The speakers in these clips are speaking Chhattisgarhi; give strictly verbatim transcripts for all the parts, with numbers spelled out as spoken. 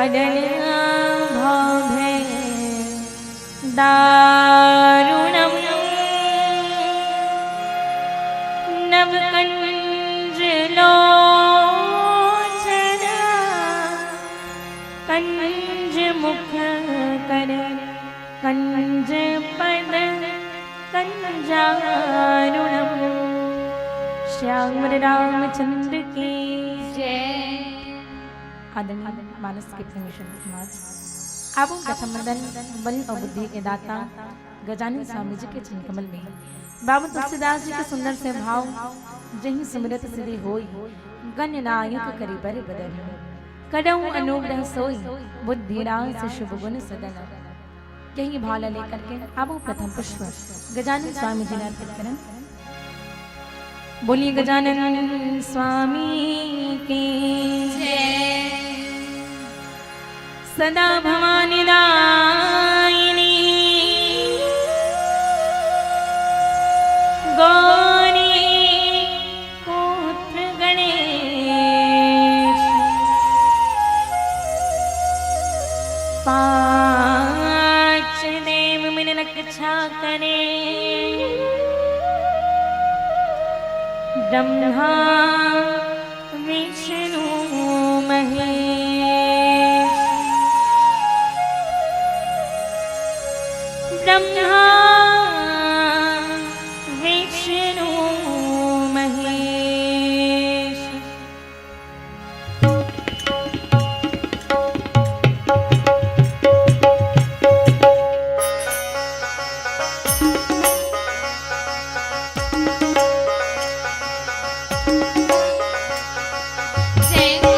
अदन भाव भय दारुणम। नव कंज लोचन कंज मुख कर कंज पद कंजारुणम। श्याम रामचंद्र की जय। आदरणीय मानस के प्रेमी संत समाज, आबो कथा मंडन बल अउ बुद्धि के दाता गजानन स्वामी जी के चरण कमल में बाबा तुलसीदास जी के सुंदर से भाव, जहि सुमिरत सिद्धि होई, गण नायक करि बर बदन। करहु अनुग्रह सोई, बुद्धि रास शुभ गुण सदन। यही भाव ला लेकर के आबो प्रथम पुष्प गजानन स्वामी जी ला अर्पित करन। बोलिए गजानन स्वामी की जय। सदा भवानी दायिनी गौरी पुत्र गणेश। पांच देव मिल रक्षा करे। ब्रह्मा विष्णु महेश। ब्रह्मा विष्णु महेश। जय हो।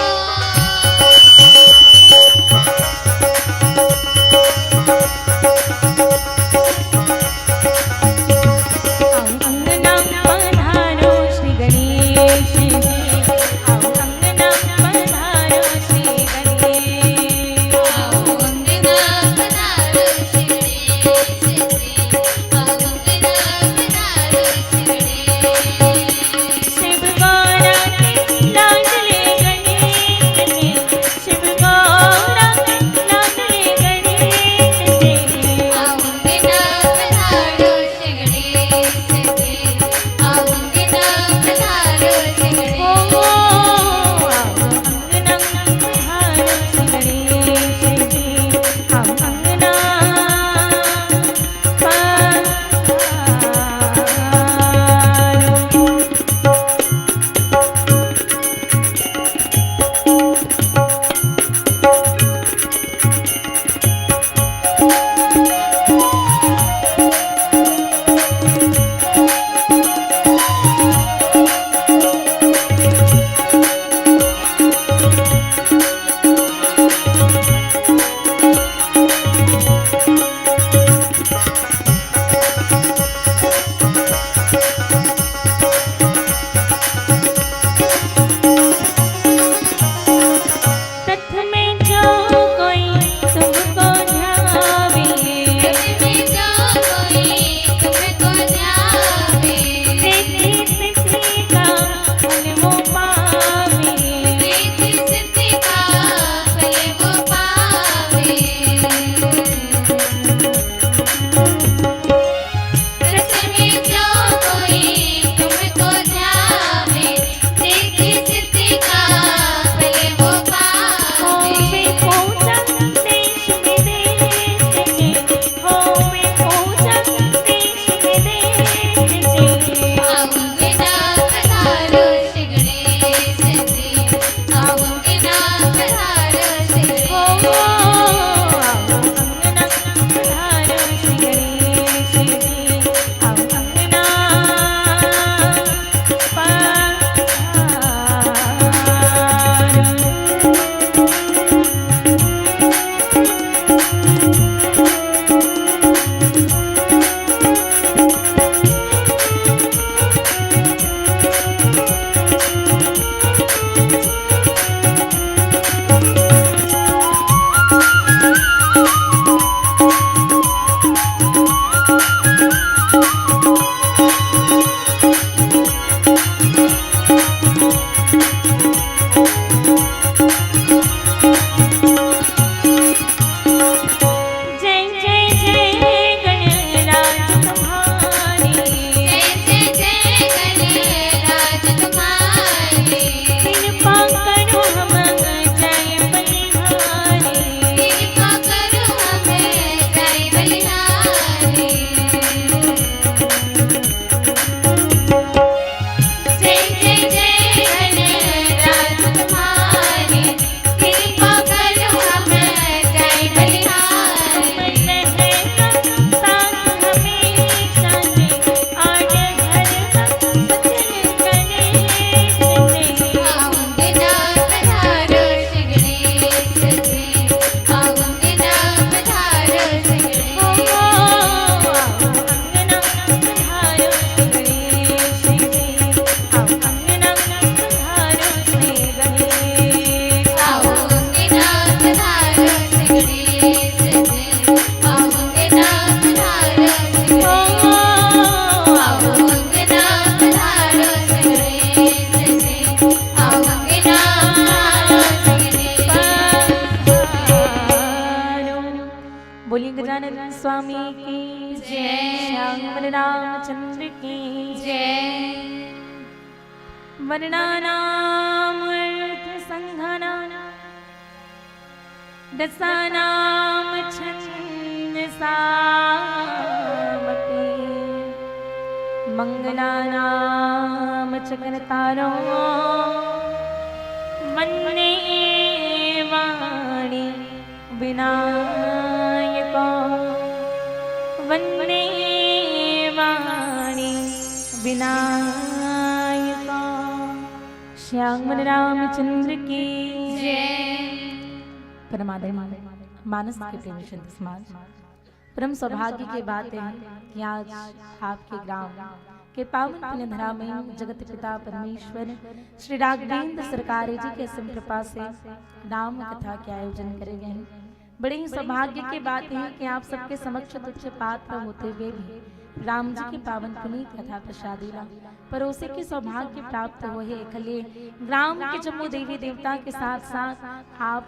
स्वामी की जय। श्याम रामचंद्र की जय। वर्णानामर्थ संघानां रसानां छंदसामपि। मंगलानां च कर्तारो वन्ने वाणी विनायको, वन्ने वाणी विनायको। श्याम रामचंद्र की जय। परमादरणीय मानस के प्रेमी संत समाज, परम सौभाग्य की बात है कि आज आपके ग्राम के पावन पुण्य धरा में जगत पिता परमेश्वर श्री राघवेंद्र सरकारी जी के असीम कृपा से राम कथा के आयोजन करे गए हैं। बड़े ही सौभाग्य की बात है कि आप सबके समक्ष तुच्छ पात्र होते हुए भी राम जी की पावन पुनीत कथा प्रसादी ला परोसे के सौभाग्य प्राप्त हुए है। एखर लिए ग्राम के जम्मो देवी देवता के साथ साथ आप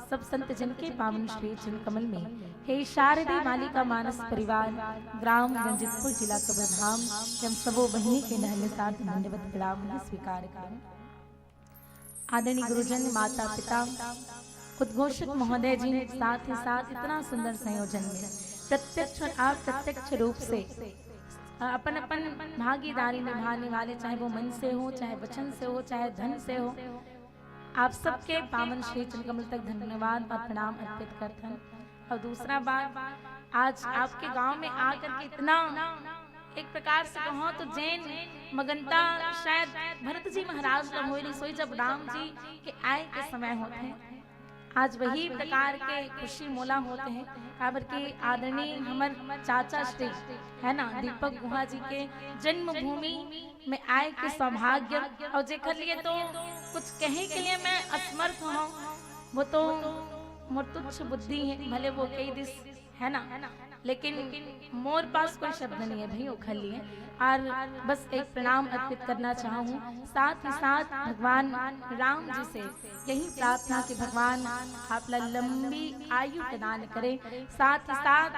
सब संत जन के पावन श्री चरण कमल में हे शारदे मालिका मानस परिवार ग्राम रंजीतपुर जिला कबीरधाम के हम सबो बहिनी के नहले साथ दंडवत प्रणाम भी स्वीकार करें। आदरणीय गुरुजन, माता पिता, उद्घोषक महोदय जी, साथ ही साथ इतना सुंदर संयोजन में प्रत्यक्ष और अप्रत्यक्ष रूप से अपन अपन भागीदारी निभाने वाले, चाहे वो मन से हो, चाहे वचन से हो, चाहे धन से हो, आप सबके पावन श्री चरण कमल तक धन्यवाद और प्रणाम अर्पित करथन। और दूसरा बात, आज आपके गांव में आकर के इतना, एक प्रकार से कहो तो जैन मगनता शायद भरत जी महाराज ला होए रहिस होही, जब राम जी के आए के समय होथे। आज वही प्रकार के खुशी मोला होत हे, काबर कि आदरणीय हमर चाचा श्री, है ना, दीपक गुहा जी के जन्मभूमि में आए के सौभाग्य, और जेकर लिए तो कुछ कहे के लिए मैं असमर्थ हूँ, वो तो मोर तुच्छ बुद्धि है, भले वो कही दिस, है ना, लेकिन मोर पास कोई शब्द नहीं है भाई ओखर लिए। और बस एक प्रणाम अर्पित करना चाहूँ, साथ ही साथ भगवान राम जी से यही प्रार्थना कि भगवान आप ला लंबी आयु प्रदान करें, साथ ही साथ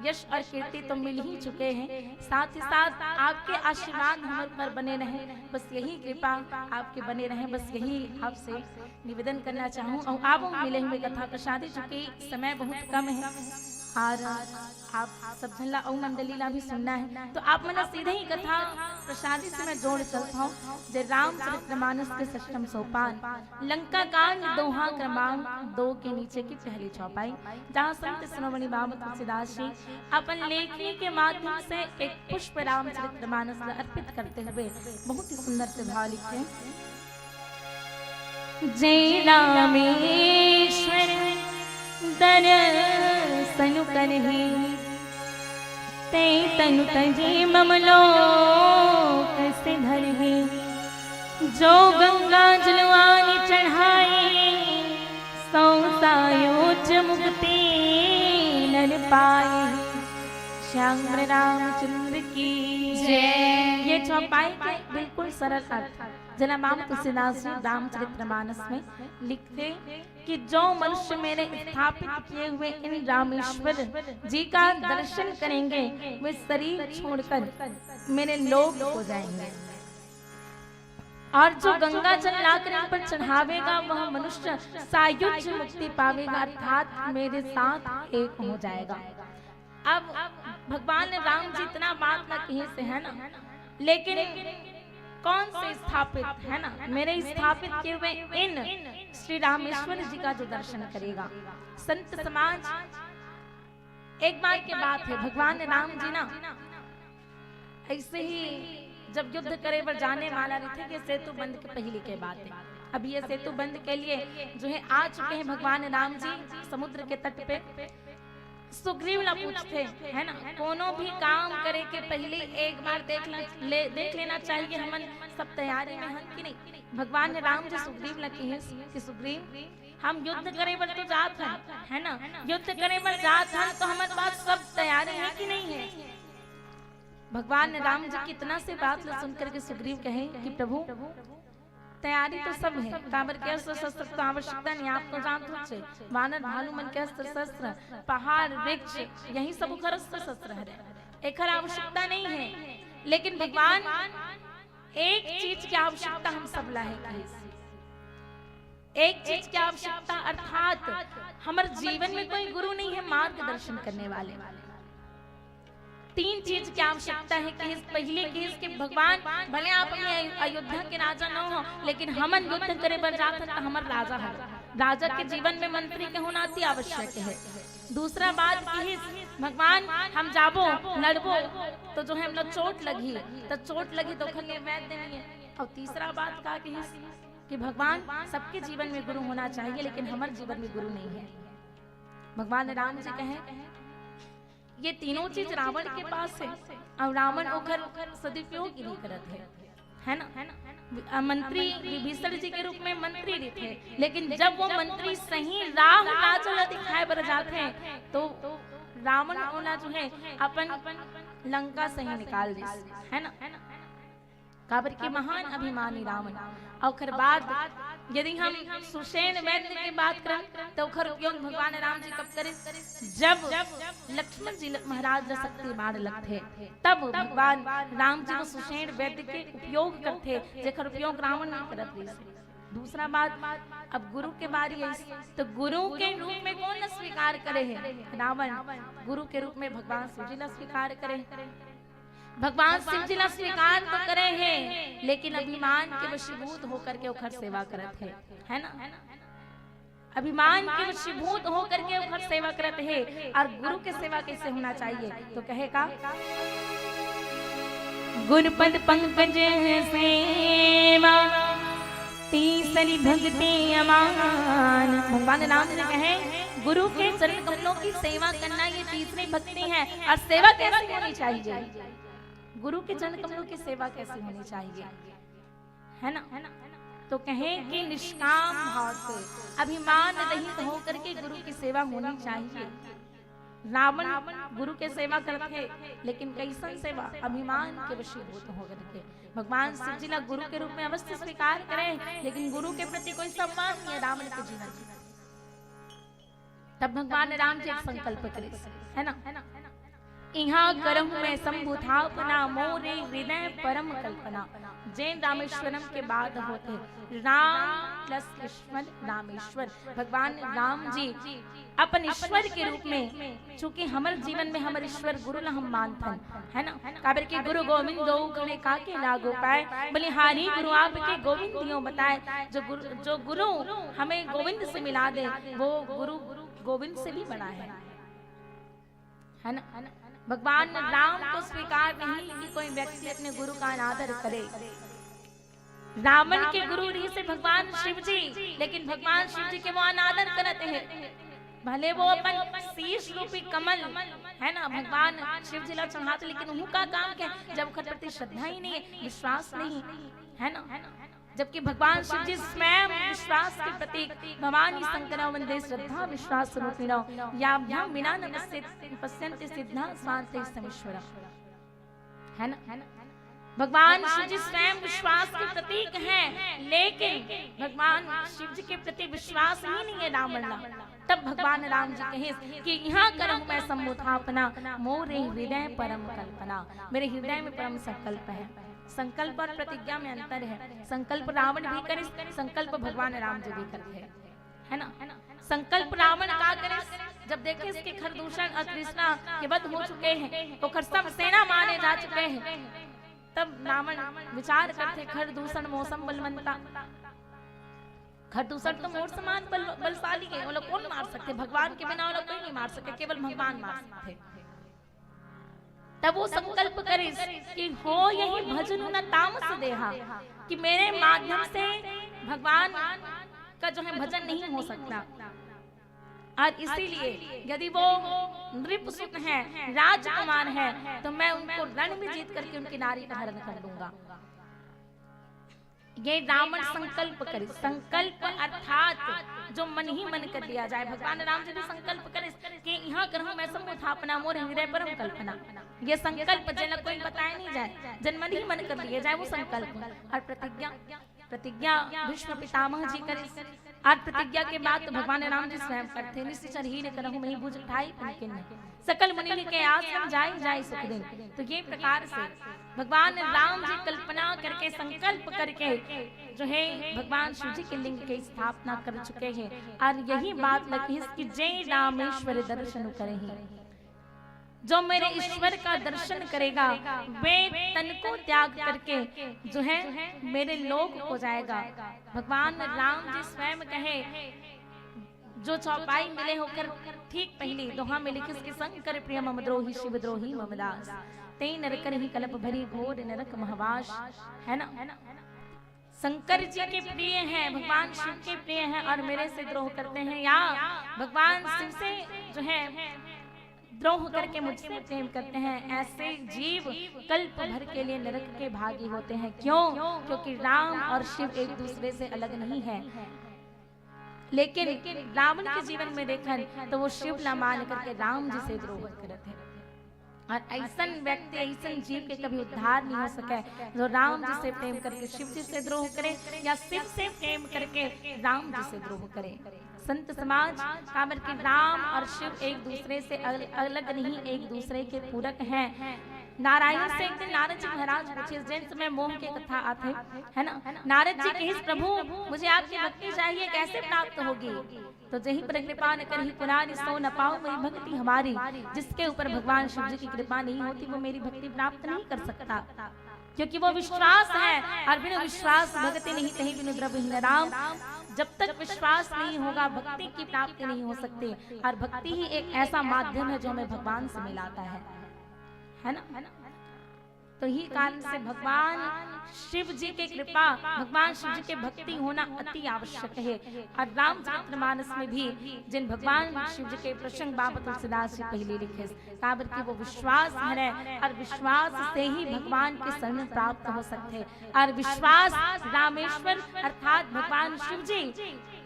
यश और कीर्ति तो मिल ही चुके हैं, साथ ही साथ आपके आशीर्वाद हम पर बने रहें, बस यही कृपा आपके बने रहें, बस यही आपसे निवेदन करना चाहूँ। और आप मिले हुए कथा प्रसादी, चूंकि समय बहुत कम है और आप सब झन ला अउ मंडली ला भी सुनना है, तो आप मन सीधे ही कथा प्रसादी से मैं जोड़ चलता हूँ। जय रामचरित मानस के षष्ठम सोपान, लंका कांड दोहा क्रमांक दो के नीचे की पहली चौपाई, जहाँ संत शिरोमणि बाबा तुलसीदास जी अपन लेखनी के माध्यम से एक पुष्प रामचरित मानस ला अर्पित करते हुए बहुत ही सुंदर से भाव लिखते हैं। जय रामेश्वर दरसनु करही, ते तनु तजे मम लोक सिधरही। जो गंगा जलवानि चढ़ाए, सौ सायोज मुक्ति नर पाए। श्याम रामचंद्र की जय। ये चौपाई के बिल्कुल सरल अर्थ, जेला बाबा तुलसीदास जी रामचरित मानस में लिखते कि जो मनुष्य मेरे स्थापित किए हुए इन रामेश्वर जी का दर्शन करेंगे, वे शरीर छोड़कर मेरे लोक को जाएंगे। और जो गंगा जल लाकर इन पर चढ़ावेगा, वह मनुष्य सायुज्य मुक्ति पावेगा, अर्थात मेरे साथ एक हो जाएगा। अब भगवान राम जी इतना बात ना कहे से, है ना, लेकिन कौन से स्थापित, है ना, मेरे स्थापित किए हुए इन श्री रामेश्वर जी का जो दर्शन करेगा। संत समाज, एक बार की बात है, भगवान राम जी ना ऐसे ही जब युद्ध करे बर जाने वाला रहिथे, ये सेतु बंध के पहले के बात है। अब ये सेतु बंध के लिए जो है आ चुके हैं भगवान राम जी समुद्र के तट पे। सुग्रीव ला पूछथे, है ना, कोनो भी काम करे के पहले एक बार देख ले, देख लेना चाहिए हमन सब तैयारी में हन कि नहीं। भगवान राम जी सुग्रीव ला कहे कि सुग्रीव, हम युद्ध करे बर तो जात हन, है ना, युद्ध करे बर जात हन तो हमर पास सब तैयारी है कि नहीं है। भगवान राम जी कितना से बात ला सुन करके सुग्रीव कहे कि प्रभु, तैयारी तो सब है, काबर के अस्त्र शस्त्र तो आवश्यकता नहीं, आप तो जानत होच, वानर भालू मन के अस्त्र शस्त्र, पहाड़, वृक्ष, यही सब ओखर अस्त्र शस्त्र हरे, एखर आवश्यकता नहीं है। लेकिन भगवान एक चीज के आवश्यकता हम सब ला है, कहिस। एक चीज के आवश्यकता, अर्थात हमर जीवन में कोई गुरु नहीं है मार्गदर्शन करने वाले। तीन चीज के आवश्यकता है, कहिस। पहले कहिस कि भगवान, भले आप अभी अयोध्या के राजा न हो, लेकिन हमन युद्ध करे बर जात हन त हमर राजा है, राजा के जीवन में मंत्री के होना अति आवश्यक है। दूसरा बात कहिस, भगवान, हम जाबो, लड़बो, तो जो है हम लोग चोट लगही, तो चोट लगही तो ओखर लिए वैद्य नहीं है। और तीसरा बात का कहिस कि भगवान, सबके जीवन में गुरु होना चाहिए, लेकिन हमर जीवन में गुरु नहीं है। भगवान राम जी कहे, ये तीनों चीज रावण के पास है और रावण ओखर सदुपयोग ही नहीं करत है, है ना? अ, मंत्री विभीषण जी के रूप में मंत्री रहिथे, लेकिन जब वो मंत्री सही राह राजा ला दिखाए बर जाथे, तो रावण ओला जो है अपन लंका से ही निकाल दिस, है ना? काबर के महान अभिमानी रावण। अउ ओखर बाद यदि हम सुषेण वैद्य के बात करन, तो ओखर उपयोग भगवान राम जी कब करे? जब लक्ष्मण जी ल-, महाराज ल शक्ति बाण लगथे, तब भगवान राम जी वो सुषेण वैद्य के उपयोग करथे, जेखर उपयोग रावण नहीं करत रहिस। दूसरा बात, अब गुरु के बारी आइस, तो गुरु के रूप में कोन ल स्वीकार करे हे? रावण। गुरु के रूप में भगवान शिव जी ल स्वीकार करे हे। भगवान शिव जी ला स्वीकार तो करे हे, लेकिन अभिमान के वशीभूत होकर के ओखर सेवा करत हे, है ना? अभिमान के वशीभूत होकर के ओखर सेवा करत हे। और गुरु के सेवा कैसे होना चाहिए? तो कहे का, गुरुपद पंकज सेवा, तीसरी भक्ति अमान। भगवान राम जी कहे, गुरु के चरण कमलों की सेवा करना ये तीसरी भक्ति है। और सेवा कैसी होनी चाहिए? गुरु के चरण कमलों की सेवा कैसी होनी चाहिए, है ना? तो कहे कि निष्काम भाव से, अभिमान रहित होकर के गुरु की सेवा होनी चाहिए। रावण गुरु के सेवा करत हे, लेकिन कैसन सेवा? अभिमान के वशीभूत होकर के। भगवान शिव जी ला गुरु के रूप में अवश्य स्वीकार करे, लेकिन गुरु के प्रति कोई सम्मान नहीं है रावण के जीवन में। तब भगवान राम जी एक संकल्प करे, है ना? इहाँ करहूँ मैं शंभु थापना, मोरे हृदय परम कल्पना। जैन रामेश्वरम के बाद होथे राम प्लस लक्ष्मण रामेश्वर। भगवान राम जी अपन ईश्वर के रूप में, चूंकि हमर जीवन में हमर ईश्वर गुरु ला हम मानथन, है ना? काबर के गुरु गोविंद दो खड़े काके लागो पाए, बलिहारी गुरु आपके गोविंद दियो बताए। जो गुरु, जो गुरु हमें गोविंद से मिला दे, वो गुरु गोविंद से भी बड़ा है, है ना? भगवान राम को स्वीकार नहीं कि कोई व्यक्ति अपने गुरु का अनादर करे। रावण के गुरु रहिसे भगवान शिव जी, लेकिन भगवान शिव जी के वो अनादर करत हे। भले वो अपन शीश रूपी कमल, है ना, भगवान शिव जी ला चढ़ात, लेकिन उहू का काम के, जब ओकर प्रति श्रद्धा ही नहीं है, विश्वास नहीं, है ना? जबकि भगवान शिव जी स्वयं विश्वास के प्रतीक, भवानी शंकरौ वंदे श्रद्धा विश्वास रूपिणौ, याभ्यां विना न पश्यन्ति सिद्धा स्वान्ते समीश्वरम्। है ना? भगवान शिव जी स्वयं विश्वास के प्रतीक हैं, लेकिन भगवान शिव जी के प्रति विश्वास ही नहीं है रावण ला। तब भगवान राम जी कहे कि इहाँ करहूँ मैं शंभु थापना, मोरे हृदय परम कल्पना। मेरे हृदय में परम संकल्प है। संकल्प और प्रतिज्ञा में अंतर है। संकल्प रावण भी करे, संकल्प भगवान राम जी भी करते हैं, है ना? संकल्प रावण का करे? जब देखे इसके खरदूषण और कृष्णा के वध हो चुके हैं, ओकर सब सेना मारे जा चुके हैं, तब रावण विचार करते, खरदूषण मोसम बलवंता, खरदूषण तो मोर समान बल, बलशाली है, वो लोग कौन मार सकते? भगवान के बिना वो लोग कोई नहीं मार सकते, केवल भगवान मार सकते। तब वो संकल्प करे कि होय यहि भजनु न तामस देहा, कि मेरे माध्यम से भगवान का जो है भजन नहीं हो सकता। और इसीलिए यदि वो नृप सुत हैं, राजकुमार हैं, तो मैं उनको रण में जीत करके उनकी नारी का हरण कर लूंगा। ये रावण संकल्प करे। संकल्प अर्थात जो मन ही मन कर लिया जाए। भगवान राम जी भी संकल्प करे कि इहाँ करहूँ मैं शंभु थापना, मोर हृदय परम कल्पना। ये संकल्प जेला कोई बताए नहीं जाए, जेन मन ही मन कर लिए जाए, वो संकल्प। और प्रतिज्ञा, प्रतिज्ञा भीष्म पितामह जी करे। और प्रतिज्ञा के बाद तो भगवान राम जी स्वयं करथे, "निश्चर ही न करहु मही भुज ठाई फल किन्ह, सकल मुनि के आश्रम जाय जाय सुख दिन।" तो ये प्रकार से भगवान राम जी कल्पना करके, संकल्प करके जो है भगवान शिव जी के लिंग की स्थापना कर चुके हैं। और यही बात लिखी कि "जय रामेश्वर दर्शन करही।" जो मेरे ईश्वर का दर्शन करेगा, वे तन को त्याग करके जो है मेरे लोक को जाएगा। भगवान राम जी स्वयं कहे, जो चौपाई मिले होकर ठीक पहले दोहा में लिखे कि "शंकर प्रिय मम द्रोही, शिव द्रोही मम दास, ते नरक नहीं कलप भरी घोर नरक महवास", है ना? शंकर जी के प्रिय हैं, भगवान शिव के प्रिय हैं और मेरे से द्रोह करते हैं, या भगवान शिव से जो है द्रोह करके मुझसे प्रेम करते हैं, ऐसे जीव कल्प भर के लिए नरक के भागी होते हैं। क्यों? क्योंकि राम और शिव एक दूसरे से अलग नहीं है। लेकिन रावण के जीवन में देखन तो वो शिव ला मान करके राम जी से द्रोह करत हे। और ऐसन व्यक्ति, ऐसन जीव के कभी उद्धार नहीं हो सके, जो राम जी से प्रेम करके शिव जी से द्रोह करे या शिव से प्रेम करके राम जी से द्रोह करे। संत समाज, काबर कि राम और शिव एक दूसरे से अल-, अलग नहीं, एक दूसरे के पूरक हैं। नारायण से एक दिन नारद जी महाराज पूछे, जिन समय मोह के कथा आथे, है ना, नारद जी कहिस, "प्रभु, मुझे आपकी भक्ति चाहिए, कैसे प्राप्त होगी?" तो जही पर कृपा न करही पुरारी, सो न पाओ मेरी भक्ति हमारी। जिसके ऊपर भगवान शिव जी की कृपा नहीं होती, वो मेरी भक्ति प्राप्त नहीं कर सकता, क्योंकि वो विश्वास है, और बिनु विश्वास भक्ति नहीं, तही बिनु द्रव्यहीन राम। जब तक विश्वास नहीं होगा, भक्ति की प्राप्ति नहीं हो सकती। और भक्ति ही एक ऐसा माध्यम है जो हमें भगवान से मिलाता है, है ना? तो ही कारण से भगवान शिव जी के कृपा, भगवान शिव जी के भक्ति होना अति आवश्यक है। और रामचरितमानस में भी जिन भगवान शिव जी के प्रसंग बाबा तुलसीदास जी पहले लिखे, काबर कि वो विश्वास हरे, और विश्वास से ही भगवान के शरण प्राप्त हो सकते हैं। और विश्वास रामेश्वर अर्थात भगवान शिव जी,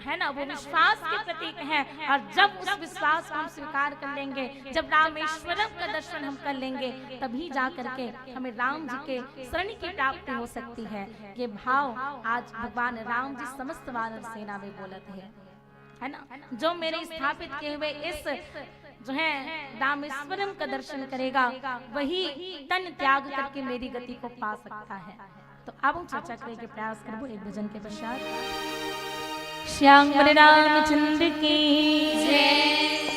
है ना, वो विश्वास के प्रतीक है। और जब उस विश्वास को हम स्वीकार कर लेंगे, जब रामेश्वरम का दर्शन हम कर लेंगे, तभी जा करके हमें राम जी के शरण की प्राप्ति हो सकती है। ये भाव आज भगवान राम जी समस्त वानर सेना में बोलत है, है ना, जो मेरे स्थापित किए हुए इस जो है रामेश्वरम का दर्शन करेगा, वही तन त्याग करके मेरी गति को पा सकता है। तो अब हम चर्चा करेंगे, प्रयास करबो एक भजन के पश्चात। श्याम वरण रामचंद्र की जय।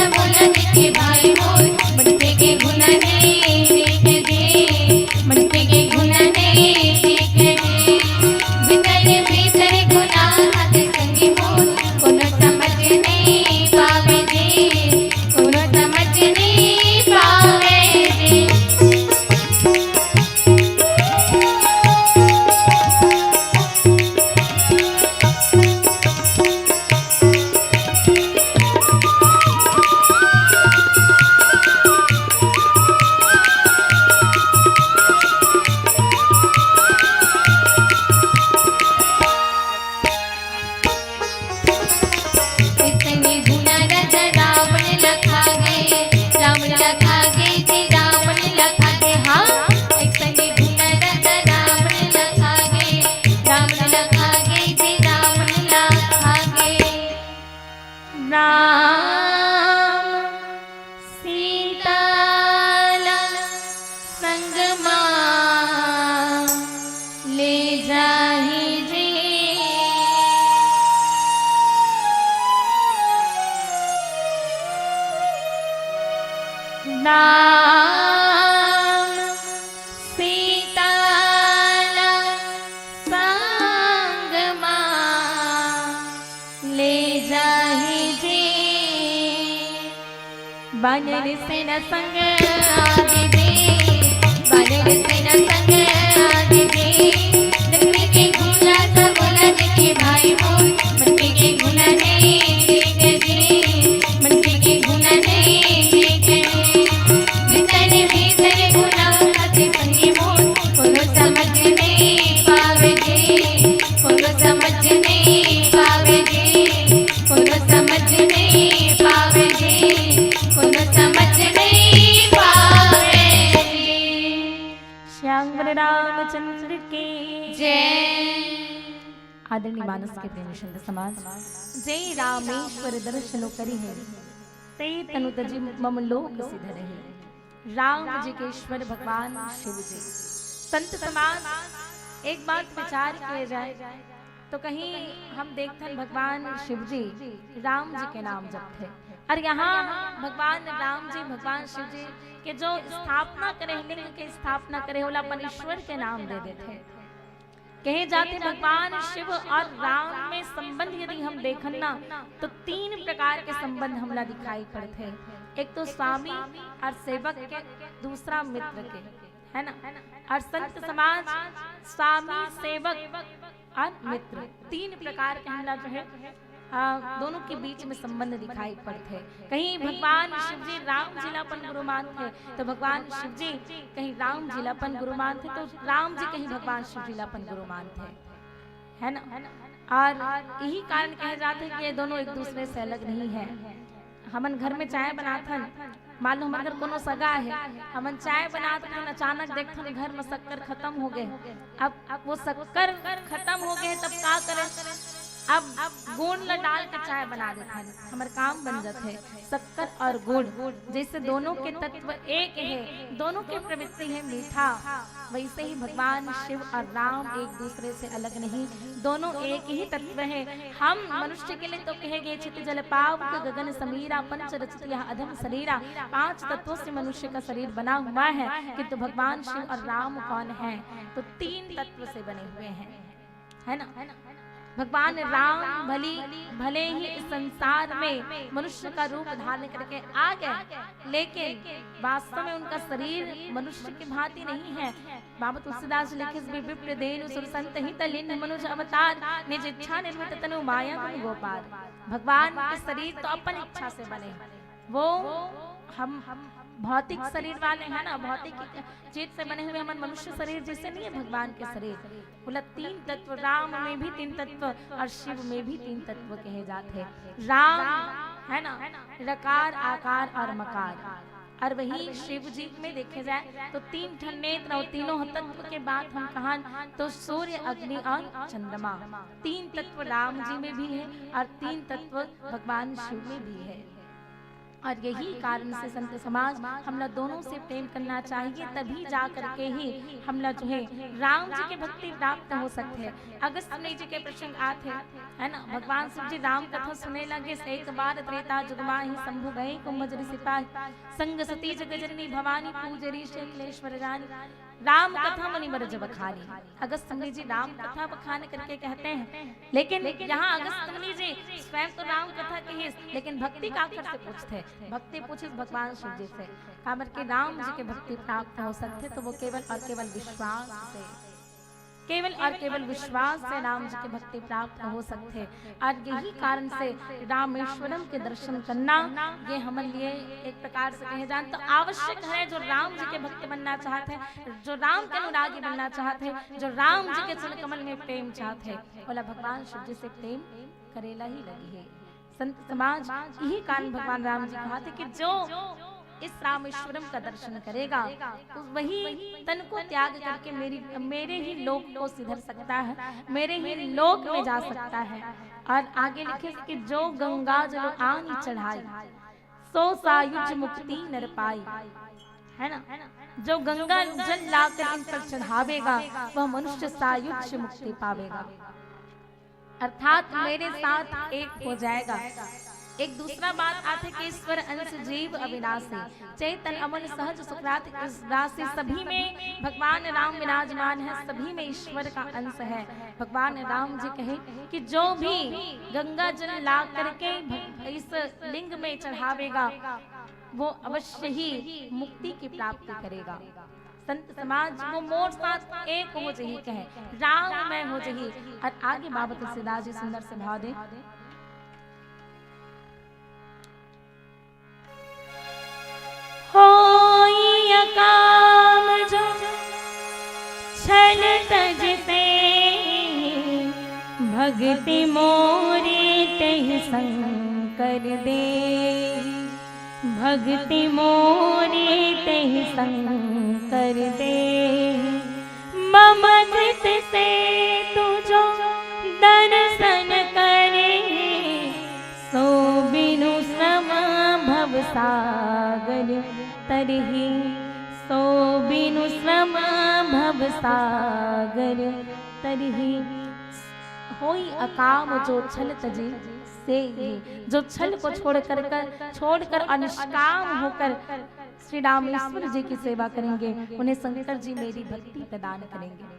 मोला देखे भाई मोर, मनखे के गुना नहीं देखे दे, मनखे के गुना नहीं देखे दे। भीतर भीतर गुना हाथ संगी मोर, कोनो समझ नहीं पावे दे, कोनो समझ नहीं पावे दे। ऐसने गुना राजा रावण ला खा गे, रावण ला खा गे जी, रावण ला खा गे। हाँ, ऐसने गुना राजा रावण ला खा गे, रावण ला खा गे जी, रावण ला खा गे। राम सीता ला संग मा ले जाही जी। राम सीता ला संग मा ले जाही जी। बानर सेना संग आगे जी, बानर सेना संग आगे जी। लक्ष्मी के घूंघट मोला देखे भाई मोर, मनखे के गुना नहीं देखे जी, मनखे के गुना नहीं देखे। भीतर भीतर गुना हाथ संगी मोर, कोनो समझ नहीं पावे जी, कोनो समझ नहीं पावे जी, कोनो समझ नहीं पावे जी, कोनो समझ नहीं पावे जी। श्याम रामचंद्र की जय। आदरणीय मानस के प्रेमी संत समाज, जे रामेश्वर दर्शनो करिहे, ते तनु तजि मम लोक सिधरहे। राम जी के ईश्वर भगवान शिव जी। संत समाज, एक बात विचार किया जाए तो कहीं हम देखथन भगवान शिव जी राम जी के नाम जपथे, और यहाँ भगवान राम जी, भगवान शिव जी के जो स्थापना करे, लिंग के स्थापना करे, ओला अपन ईश्वर के नाम दे देथे। कहे जाथे भगवान शिव और राम में संबंध यदि हम देखन ना, तो तीन प्रकार के संबंध हमला दिखाई पड़थे। एक तो स्वामी और सेवक के, दूसरा मित्र के, है ना? और संत समाज स्वामी, सेवक और मित्र, तीन प्रकार के हमला जो है, आ, दोनों के बीच में संबंध दिखाई पड़थे। कहीं भगवान शिव जी राम जी ला अपन गुरु मानथे, तो भगवान शिव जी कहीं राम जी ला अपन गुरु मानथे, तो राम जी कहीं भगवान शिव जी ला अपन गुरु मानथे, है ना? और यही कारण कहे जाथे कि ये दोनों एक दूसरे से अलग नहीं है। हमन घर में चाय बनाथन, मान लो हमर घर कोनो सगा है, हमन चाय बनात हन, अचानक देखथन घर में शक्कर खत्म हो गए। अब, अब वो शक्कर खत्म हो गए, तब का करें? अब गुड़ ला डाल के चाय बना देथन, हमर काम बन जाथे। शक्कर और गुड़ जैसे दोनों के तत्व एक है, दोनों के प्रवृत्ति है मीठा, वैसे ही भगवान शिव और राम एक दूसरे से अलग नहीं, दोनों एक ही तत्व है। हम मनुष्य के लिए तो कहे गए, "छित जल पावक गगन समीरा, पंच रचित यह अधम शरीरा।" पांच तत्वों से मनुष्य का शरीर बना हुआ है, किंतु भगवान शिव और राम कौन है? तो तीन तत्व से बने हुए हैं, है ना? भगवान राम भली, भले ही इस संसार में मनुष्य का रूप धारण करके आ गए, लेकिन वास्तव में उनका शरीर मनुष्य की भांति नहीं है। बाबा तुलसीदास जी लिखे, "विप्र देनु सुर संत हित लिन्ह मनुज अवतार, निज इच्छा निर्मित तनु माया गुण गोपार।" भगवान के शरीर तो अपन इच्छा से बने, वो हम भौतिक शरीर वाले हैं ना, भौतिक चीज से बने हुए, हमन मनुष्य शरीर जैसे नहीं है भगवान के शरीर। बोला, तीन तत्व, राम में भी तीन तत्व और शिव में भी तीन तत्व कहे जाते हैं। राम है ना, रकार, आकार और मकार। और वही शिव जी में देखे जाए तो तीन ठन नेत्र और तीनों तत्व के बात हम कहान तो सूर्य, अग्नि और चंद्रमा, तीन तत्व राम जी में भी है और तीन तत्व भगवान शिव में भी है। और यही कारण से संत समाज हमला दोनों से प्रेम करना चाहिए, तभी जा करके ही हमला जो है राम जी के भक्ति प्राप्त हो सकथे। अगस्त मुनि जी के प्रसंग आथे, है ना, भगवान शिव जी राम कथा सुने लगे, एक बार त्रेता जुग माहि शंभु गए कुंभ जरि सिपाहि, संग सती जग जननी भवानी पूजे ऋषि अखिलेश्वर रानी। राम कथा मुनि बर जब बखानी। अगस्त मुनि जी राम कथा बखान करके कहते हैं, लेकिन यहाँ अगस्त मुनि जी स्वयं तो राम कथा कहिस, लेकिन भक्ति काखर से पूछथे? भक्ति पूछिस भगवान शिव जी से। काबर के राम जी के भक्ति प्राप्त हो सकथे तो वो केवल और केवल विश्वास से, केवल और केवल विश्वास से राम जी के भक्ति प्राप्त हो सकथे। और यही कारण से रामेश्वरम के दर्शन करना ये हमर लिए एक प्रकार से कहे जान तो आवश्यक है। जो राम जी के भक्त बनना चाहत है, जो राम के अनुरागी बनना चाहत है, जो राम जी के चरण कमल में प्रेम चाहत है, ओला भगवान शिव जी से प्रेम करेला ही लगी है। संत समाज, यही कारण भगवान राम जी कहा थे कि जो इस रामेश्वरम का दर्शन करेगा, तो वही तन को त्याग करके मेरी, मेरे ही लोक को सिधर सकता है, मेरे ही लोक में जा सकता है। और आगे लिखे कि जो गंगा जल आनि चढ़ाई, सो सायुज मुक्ति नर पाई, है ना? जो गंगा जल लाकर इन पर चढ़ावेगा, वह मनुष्य सायुज मुक्ति पावेगा, अर्थात मेरे साथ एक हो जाएगा। एक दूसरा बात आथे कि ईश्वर अंश जीव अविनाशी, चैतन अमल सहज सुखरात इस राशि सभी में भगवान राम विराजमान है, सभी में ईश्वर का अंश है। भगवान राम जी कहे कि जो भी गंगा जल ला करके भ-, इस लिंग में चढ़ावेगा, वो अवश्य ही मुक्ति की प्राप्ति करेगा। संत समाज वो मोर साथ एक हो जही कहे, राम मैं हो जही। और आगे बाबा तुलसीदास जी सुंदर से भाव दे। होई अकाम जो छल तज से, भगति मोरी तेहि शंकर दे। भगति मोरी तेहि शंकर दे। मम कृत से तू जो दर्शन करे, सो बिनु श्रम भव सागर तरही, सो बिनु श्रम भव सागर तरही। होई अकाम जो छल तजे से ही, जो छल को छोड़कर कर, छोड़कर और निष्काम होकर श्री रामेश्वर जी की सेवा करेंगे, उन्हें शंकर जी मेरी भक्ति प्रदान करेंगे।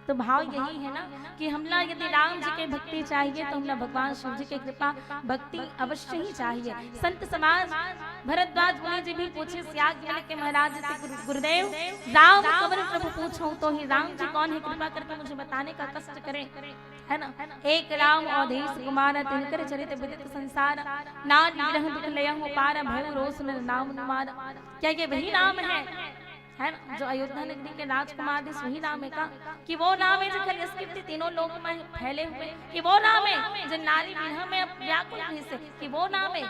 तो भाव यही है ना कि हमला यदि राम जी के भक्ति चाहिए तो हमला भगवान शिव जी के कृपा भक्ति अवश्य ही चाहिए। संत समाज भरद्वाज मुनि जी भी पूछे याज्ञवल्क्य महाराज जी से, "गुरु-, गुरुदेव, राम कंवर प्रभु पूछो तो ही राम जी कौन है, कृपा करके मुझे बताने का कष्ट करें।" है ना? एक राम अवधेश कुमार, तिनकर चरित विदित संसार, नारी विरह दुख लयहु पार, भयउ रोष नर नाम न मार। क्या ये वही राम है, है ना, जो अयोध्या नगरी के राजकुमार थे, वही राम है का? कि वो राम है जो खल यश कीर्ति तीनों लोक में फैले हुए, कि वो राम है जो नारी विरह में अब व्याकुल रहिसे, कि वो राम है,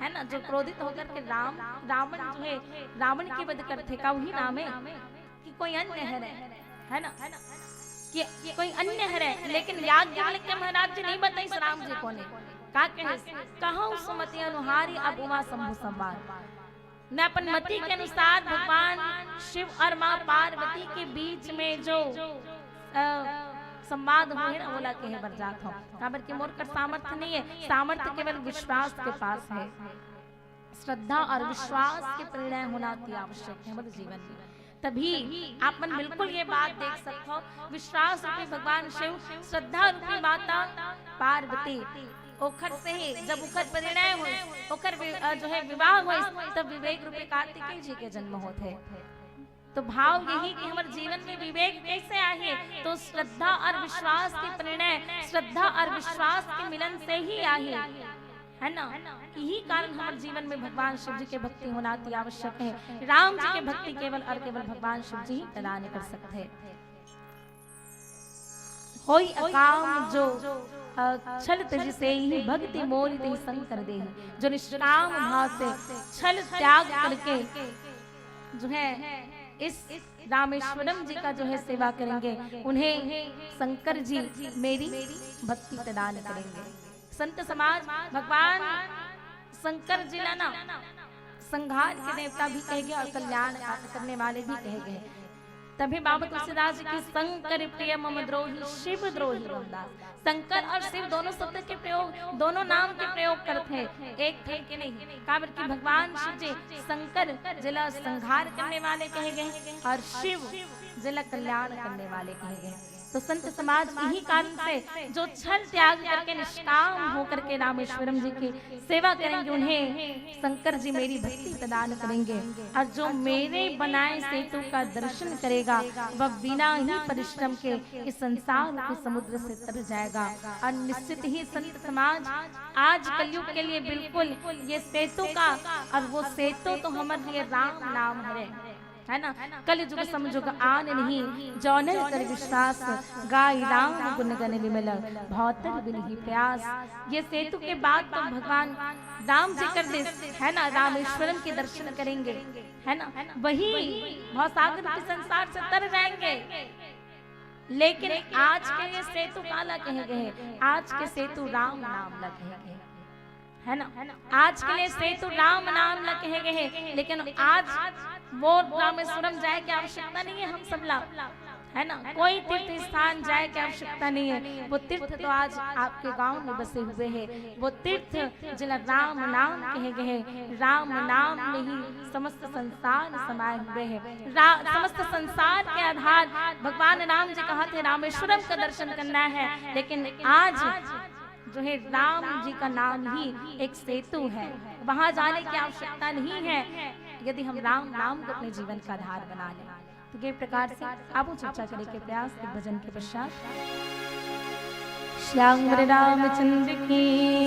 है ना, जो क्रोधित होकर के राम, रावण जो है, रावण की वध करथे का, वही राम है कि कोई अन्य है, है ना, कि कोई अन्य है? लेकिन याज्ञवल्क्य महाराज जी नहीं बताइस राम जी कोन हे। का कहे? कहूँ सुमति अनुहारी अब उमा शंभु संवाद। मैं अपन मति के अनुसार भगवान शिव और माँ पार्वती के बीच में जो, अ, संवाद होय हे ना, ओला कहे बर जात हूँ। काबर कि मोर कर सामर्थ्य नहीं है, सामर्थ्य केवल विश्वास के पास है। श्रद्धा और विश्वास के परिणय होना अति आवश्यक है हमारे जीवन में। तभी आप मन बिल्कुल ये बात देख सकते हो, विश्वास रूपी भगवान शिव, श्रद्धा रूपी माता पार्वती, ओखर से ही जब ओखर परिणय होइस, ओखर वि-, अ, जो है विवाह होइस, तब विवेक रूपी कार्तिकेय जी के जन्म होत हे। तो भाव यही कि हमारे जीवन में विवेक कैसे आही, तो श्रद्धा और विश्वास के परिणय, श्रद्धा और विश्वास के मिलन से ही आही, है ना? यही कारण हमारे जीवन में भगवान शिव जी के भक्ति होना अति आवश्यक है। राम जी के भक्ति केवल और केवल भगवान शिव जी ही प्रदान कर सकते हैं। होई अकाम जो, अ, छल तज से ही, भगति मोरी तेहि शंकर देहि। जो निष्काम भाव से छल त्याग करके जो है इस रामेश्वरम जी का जो है सेवा करेंगे, उन्हें शंकर जी मेरी भक्ति प्रदान करेंगे। संत समाज भगवान शंकर जी ला ना संहार के देवता भी कहे गए और कल्याण करने वाले भी कहे गए। तभी बाबा तुलसीदास जी की शंकर प्रिय मम द्रोही शिव द्रोही रामदास। शंकर और शिव दोनों शब्द के प्रयोग, दोनों नाम के प्रयोग करते हैं, एक ठन के नहीं। काबर कि भगवान शिव जी शंकर जी ला संहार करने वाले कहे गए और शिव जी ला कल्याण करने वाले कहे गए। तो संत समाज इही कारण से जो छल त्याग करके निष्काम होकर के रामेश्वरम जी की सेवा करेंगे, उन्हें शंकर जी मेरी भक्ति प्रदान करेंगे। और जो मेरे बनाए सेतु का दर्शन करेगा, वह बिना ही परिश्रम के इस संसार के समुद्र से तर जाएगा। और निश्चित ही संत समाज आज कलयुग के लिए बिल्कुल ये सेतु का, और वो सेतु तो हमारे लिए राम नाम हरे, है ना। कलयुग सम जुग आन नहीं, जौने कर विश्वास, गाय राम गुण गण विमल, भौतर बिन ही प्रयास। ये सेतु के बाद तो भगवान राम जी कर दे, है ना, रामेश्वरम के दर्शन करेंगे, है ना, वही भवसागर के संसार से तर जाएंगे। लेकिन आज के ये सेतु काला कहे गए, आज के सेतु राम नाम ला कहे गए, है ना। आज के लिए सेतु राम नाम ला कहे गए, लेकिन आज वो रामेश्वरम जाए की आवश्यकता नहीं है हम सब ला, है ना। कोई तीर्थ स्थान जाए की आवश्यकता नहीं है। वो तीर्थ तो आज आपके गांव में बसे हुए हैं। वो तीर्थ जिला राम नाम कहे गए, राम नाम में ही समस्त संसार समाये हुए हैं। रा-, समस्त संसार के आधार भगवान राम जी कहा थे रामेश्वरम का दर्शन करना है, लेकिन आज जो है राम जी का नाम ही एक सेतु है, वहां जाने की आवश्यकता नहीं है। यदि हम राम नाम को अपने जीवन का आधार बना लें, तो ये प्रकार से आप चर्चा करें के प्रयास के भजन के पश्चात। श्याम रामचंद्र की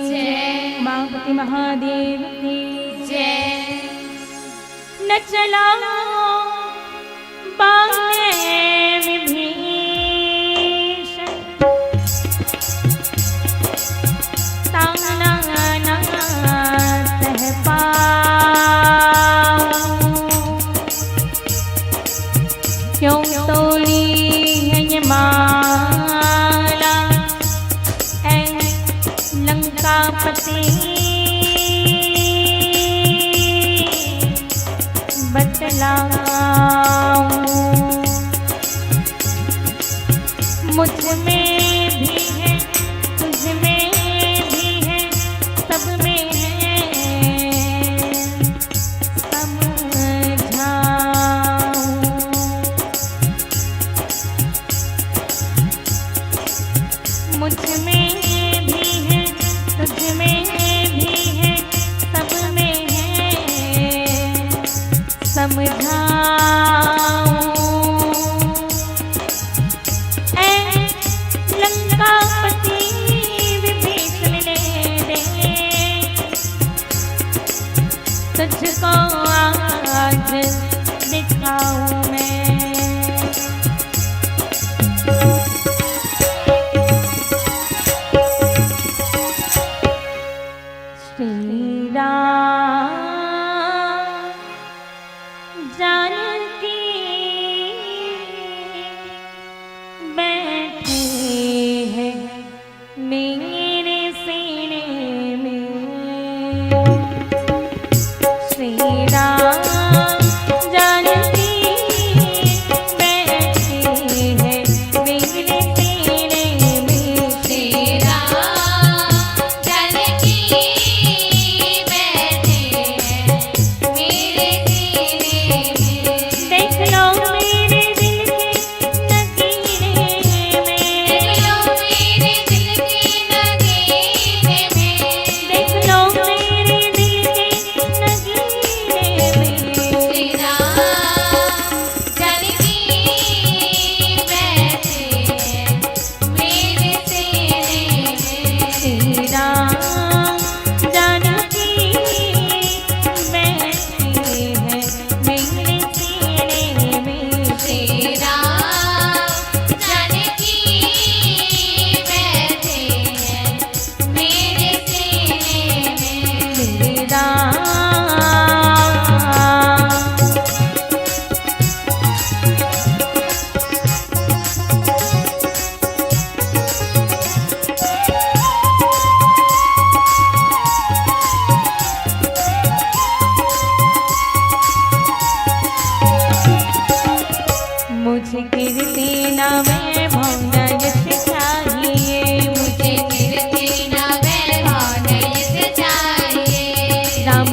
जय। उमापति महादेव की जय। न चला बाण विभीषण ताना ना सह पाऊं। क्यों तोड़ी है ये माला ऐ लंकापति बतलाऊं। मुझ में भी है, तुझ में भी है, सब में है समझाऊं। मुझ में भी है, तुझ में भी है, सब में है समझाऊं। ऐ लंकापति विभीषण ने दे तुझको आज दिखाऊं मैं। श्री राम जानकी बैठे हैं मेरे सीने में। श्री राम जानकी बैठे हैं मेरे सीने में। श्री राम जानकी बैठे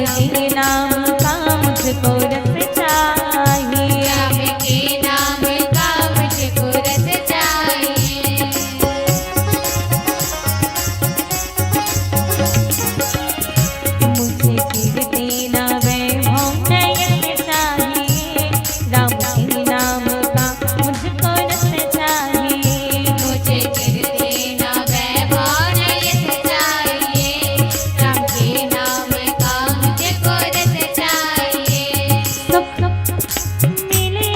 के नाम का मुझको रस चाहिए। राम के नाम का मुझको रस चाहिए। मुझे कीर्ति ना वैभव न यश चाहिए। राम के नाम का मुझको रस चाहिए। मुझे कीर्ति ना वैभव न यश चाहिए। राम के नाम का मुझको रस चाहिए। सुख मिले,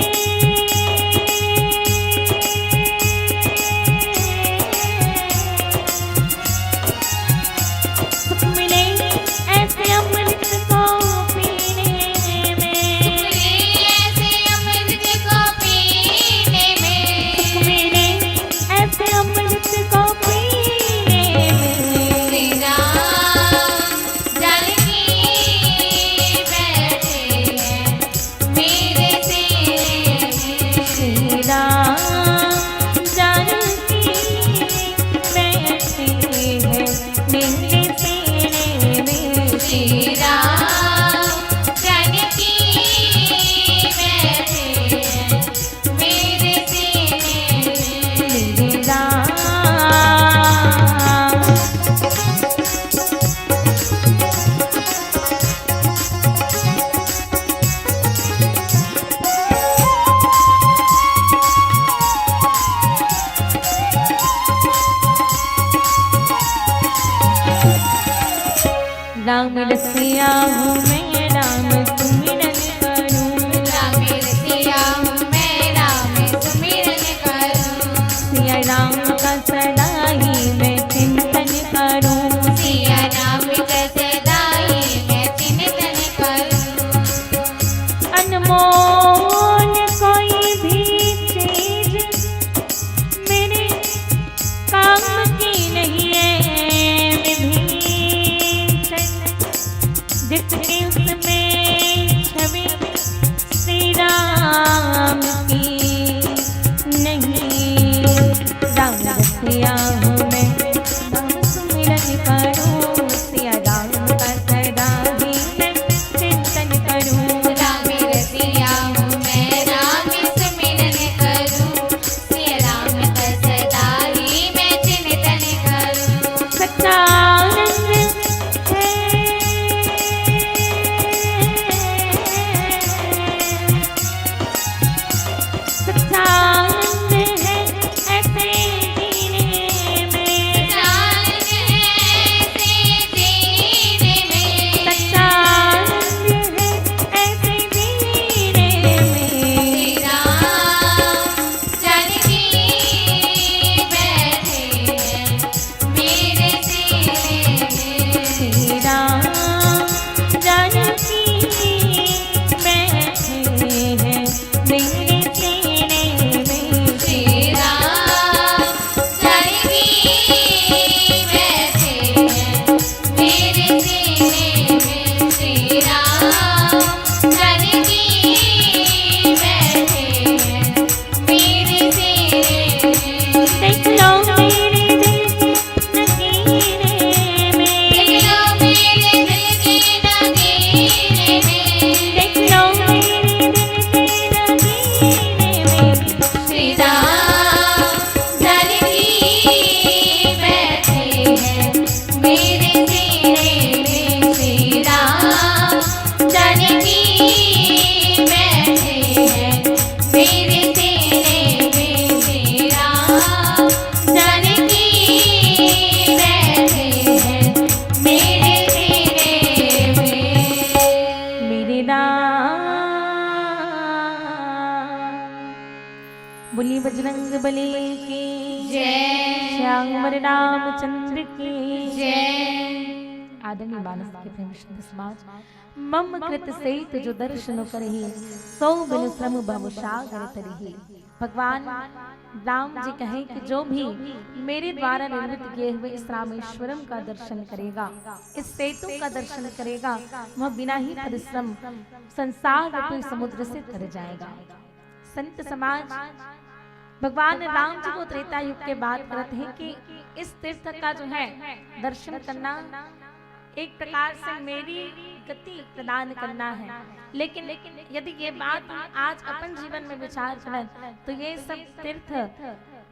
सुख मिले ऐसे अमृत को पीने में। सुख मिले ऐसे अमृत को पीने में। सुख मिले ऐसे अमृत को पीने में। श्री राम जानकी बैठे हैं मेरे सीने में। श्री राम जानकी बैठे हैं मेरे सीने में। श्री राम जानकी बैठे हैं मेरे सीने में। श्री राम। राम रसिया हूँ मैं, राम सुमिरन करूँ। राम रसिया हूँ मैं, राम सुमिरन करूँ। सिया राम का सदा ही मैं चिंतन करूँ। सिया राम का सदा ही मैं चिंतन करूँ। अनमोल कोई भी चीज मेरे काम की नहीं है विभीषण, जिसके उसमें छवि श्री राम की नहीं। राम रसिया हूँ मैं, राम सुमिरन करूँ। सिया राम का सदा ही मैं चिंतन करूँ। राम रसिया हूँ मैं, राम सुमिरन करूँ। सिया राम का सदा ही मैं चिंतन करूँ। सच्चा आनंद है, सच्चा आनंद है ऐसे जीने में। सच्चा आनंद है ऐसे जीने में। सच्चा आनंद है ऐसे जीने में। श्री राम जानकी बैठे हैं मेरे सीने में। श्री राम जानकी बैठे हैं मेरे सीने में। श्री राम जानकी बैठे हैं मेरे सीने में। श्री राम जानकी बैठे हैं मेरे सीने में। देख लो मेरे दिल के नगीने में। देख लो मेरे दिल के नगीने में। देख लो मेरे दिल के नगीने में। श्री राम जानकी बैठे हैं मेरे सीने में। श्री राम जानकी बैठे हैं मेरे सीने में। श्री राम जानकी बैठे हैं मेरे सीने में। मेरे राम। बोलिए बजरंग बली की जय। श्याम रामचंद्र की जय। आदरणीय मानस के प्रेम विष्णु समाज, मम कृत सेतु जो दर्शन करही, सो बिनु श्रम भव सागर तरही। भगवान राम जी कहे कि जो भी मेरे द्वारा निर्मित किए हुए इस रामेश्वरम का दर्शन करेगा, इस सेतु का दर्शन करेगा, वह बिना ही परिश्रम संसार रूपी समुद्र से तर जाएगा। संत समाज भगवान राम जी को त्रेता युग के बात करत हे कि इस तीर्थ का जो है दर्शन करना एक प्रकार से मेरी गति प्रदान करना है। लेकिन यदि ये बात हम आज अपन जीवन में विचार करें, तो ये सब तीर्थ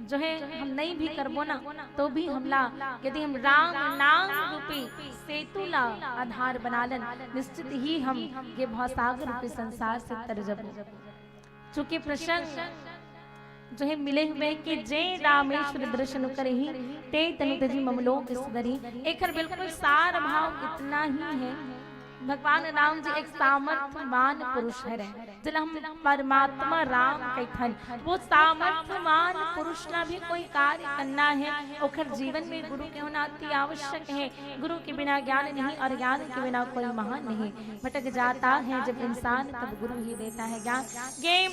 जो है, हम नहीं भी करबो ना, तो भी हमला, यदि हम राम नाम रूपी सेतु ला आधार बना लेन, निश्चित ही हम ये भवसागर रूपी संसार से तर जबो। चूंकि प्रसंग जो है मिले हुए कि "जे रामेश्वर दर्शन करही, ते तनु तजी मम लोक सुधरही।" एकर बिल्कुल सार भाव इतना ही है। भगवान राम जी एक सामर्थ्यवान पुरुष हरे, जेला हम परमात्मा राम कहिथन। वो सामर्थ्यवान पुरुष ला भी कोई कार्य करना है, ओकर जीवन में गुरु के होना अति आवश्यक है। गुरु के बिना ज्ञान नहीं और ज्ञान के बिना कोई महान नहीं। भटक जाता है जब इंसान, तब गुरु ही देता है ज्ञान। ये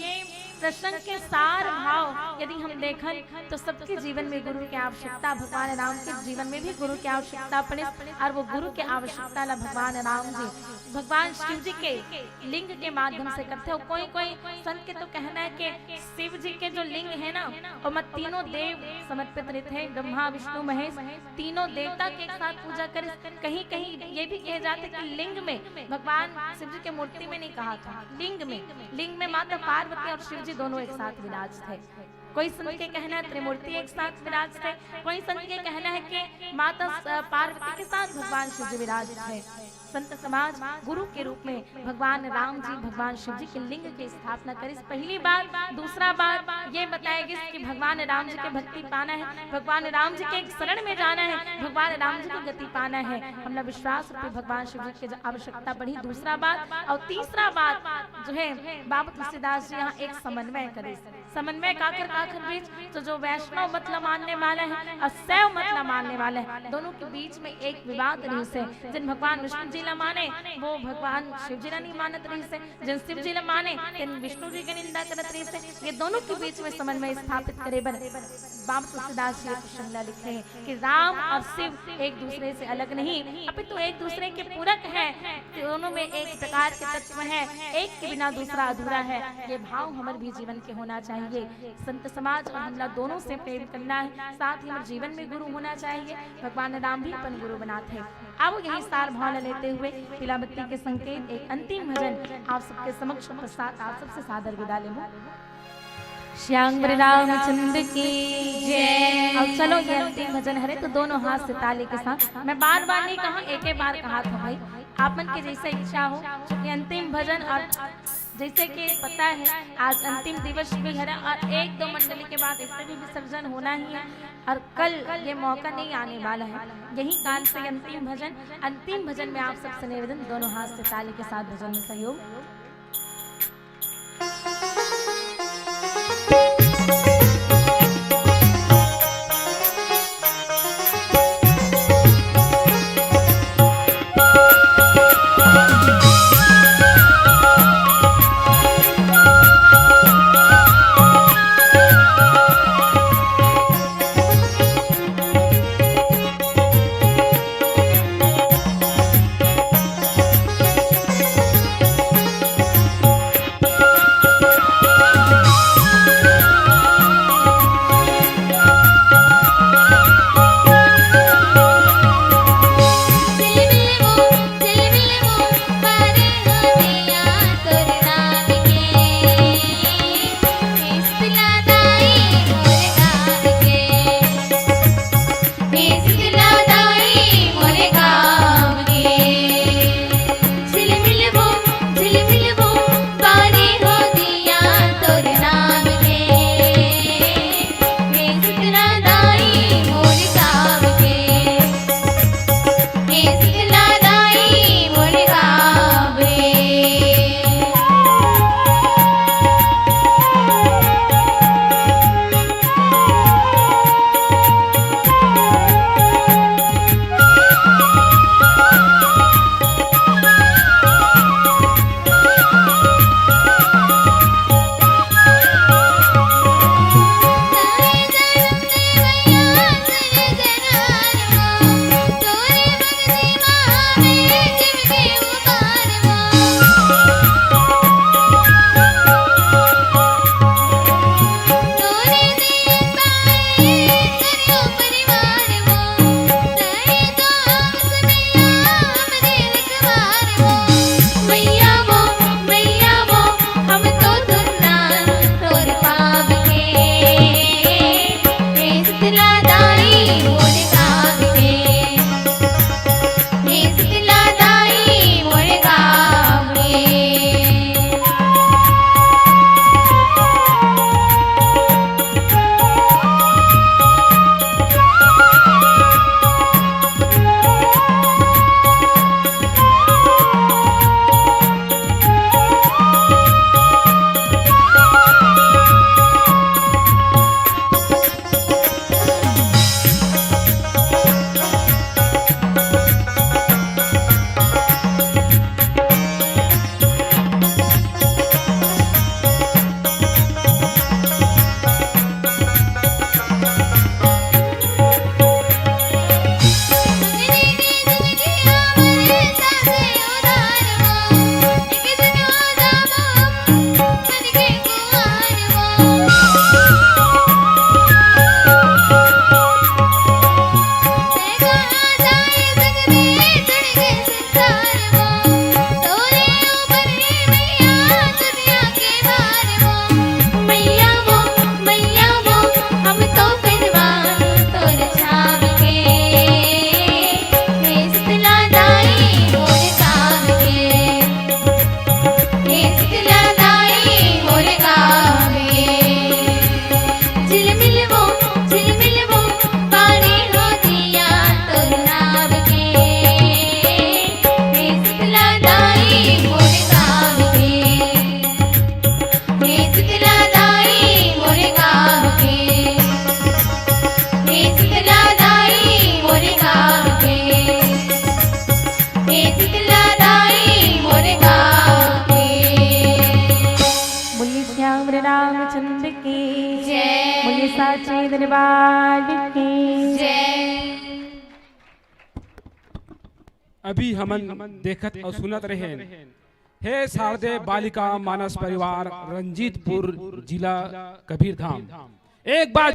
प्रसंग के सार भाव यदि हम देखन, तो सबके जीवन में गुरु की आवश्यकता, भगवान राम के जीवन में भी गुरु की आवश्यकता पड़े, और वो गुरु की आवश्यकता ला भगवान राम जी भगवान शिव जी के लिंग के माध्यम से करथे। और कोई कोई संत के तो कहना है कि शिव जी के जो लिंग है ना, ओमा तीनों देव समर्पित रहते हैं, ब्रह्मा, विष्णु, महेश, तीनों देवता के एक साथ पूजा करे। कहीं कहीं ये भी कहे जाते कि लिंग में, भगवान शिव जी के मूर्ति में नहीं कहा था, लिंग में, लिंग में माता पार्वती और शिव जी दोनों एक साथ विराज थे। कोई संत के कहना है त्रिमूर्ति एक साथ विराज थे, कोई संत के कहना है कि माता, अ, पार्वती के साथ भगवान शिव जी विराज थे। संत समाज गुरु के रूप में भगवान राम जी, भगवान शिव जी के लिंग की स्थापना करिस। पहली बात। दूसरा बात ये बताया गया कि भगवान राम जी के भक्ति पाना है, भगवान राम जी के शरण में जाना है, भगवान राम जी की गति पाना है, हमला विश्वास रूपी भगवान शिव जी की आवश्यकता पड़ी। दूसरा बात। और तीसरा बात जो है, बाबा तुलसीदास जी यहाँ एक समन्वय करिस। समन्वय काखर काखर बीच, तो जो वैष्णव मत ला मानने वाला है और शैव मत ला मानने वाला है, दोनों के बीच में एक विवाद रहिस हे। जिन भगवान विष्णु जी ला माने, वो भगवान शिव जी ला नहीं मानत रहिस हे। जिन शिव जी ला माने, तेन विष्णु जी के निंदा करत रहिस हे। ये दोनों के बीच में समन्वय स्थापित करे बर बाबा तुलसीदास जी ये प्रसंग ला लिखे हैं कि राम और शिव एक दूसरे से अलग नहीं, अपितु एक दूसरे के पूरक हैं। दोनों में एक प्रकार के तत्व हैं, एक के बिना दूसरा अधूरा है। ये भाव हमर भी जीवन के होना चाहिए। संत समाज और हमला दोनों से प्रेम करना है, साथ ही हमर जीवन में गुरु होना चाहिए। भगवान राम भी अपन गुरु बनात हे। अब यही सार भाव ला लेते हुए पीला बत्ती के संकेत एक अंतिम भजन आप सबके समक्ष प्रसाद, आप सबसे सादर विदा लेबो। श्याम रामचंद्र की जय। अब चलो, ये अंतिम भजन हरे, तो दोनों हाथ से ताली के साथ। मैं बार बार नहीं कहा, एक एक बार कहा था भाई, आप मन के जैसे इच्छा हो। चूंकि अंतिम भजन और जैसे कि पता है, आज अंतिम दिवस भी हरे और एक दो मंडली के बाद इससे भी विसर्जन होना ही है और कल ये मौका नहीं आने वाला है। यही कारण से अंतिम भजन, अंतिम भजन में आप सबसे निवेदन, दोनों हाथ से ताली के साथ भजन में सहयोग। की जय। बोलिए साचे दरबार की जय। अभी हमन देखत अउ सुनत रहेन, हे शारदे बालिका मानस परिवार, रंजीतपुर, जिला कबीरधाम। एक बार